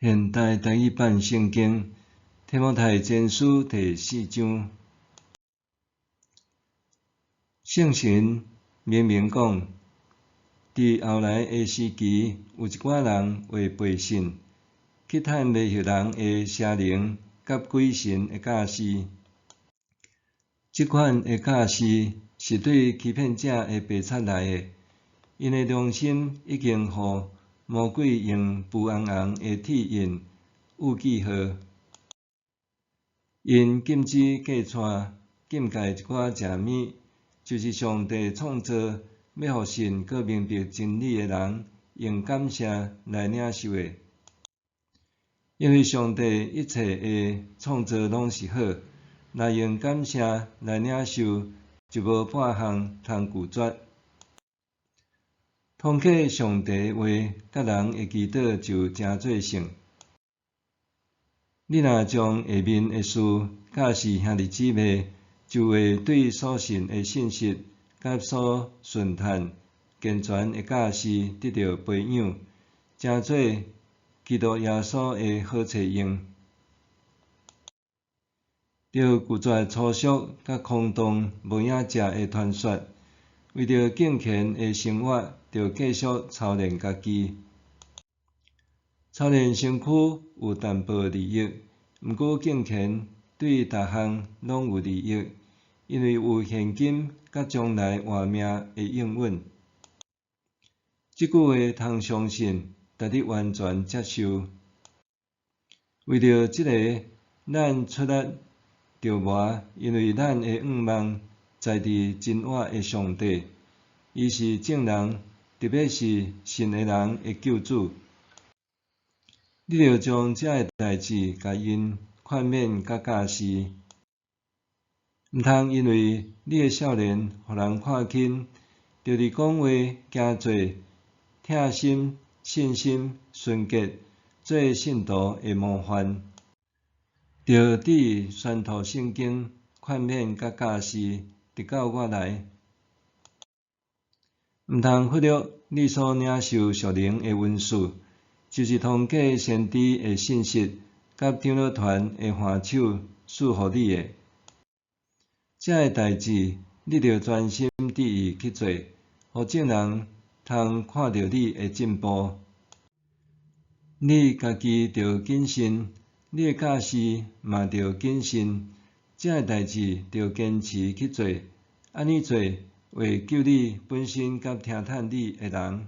現代台語版聖經提摩太前書第四章，聖神明明講，佇後來的時期，有一寡人會背信，去趁迷惑人的邪靈佮鬼神的教示。這款的教示是對欺騙者的白賊來的，𪜶的良心已經予魔鬼用浡紅紅的鐵印有記號。𪜶禁止過掣，禁戒一寡食物，就是上帝創造，欲予信閣明白真理的人，用感謝來領受的。因為上帝一切的創造攏是好，若用感謝來領受，就無半項通拒絕。通過上帝的話佮人的祈禱就成做聖。你若將下面的事教示兄弟姊妹，就會對所信的信實佮所順趁健全的教示得著培養，成做基督耶穌的好冊用。著拒絕粗俗佮空洞無影食的傳說，為著敬虔的生活，著繼續操練家己。操練身軀有淡薄利益，毋過敬虔對逐項攏有利益，因為有現今佮將來活命的應允。這句話通相信，值得完全接受。為著這个，咱出力著磨，因為咱的向望在佇真活的上帝，伊是眾人，特別是信的人的救主。你著將這个代誌共𪜶勸勉佮教示，毋通因為你的少年予人看輕，著佇講話、行做、疼心、信心、純潔，做信徒的模範。著致意宣讀聖經、勸勉佮教示，直到我來。毋通忽略你所領受屬靈的恩賜，就是通過先知的信息佮長老團的按手賜予你的。這个代誌，你著專心致意去做，予眾人通看著你的進步。你家己著謹慎，你的教示嘛著謹慎。這个代誌著堅持去做，按呢做會救你本身佮聽趁你的人。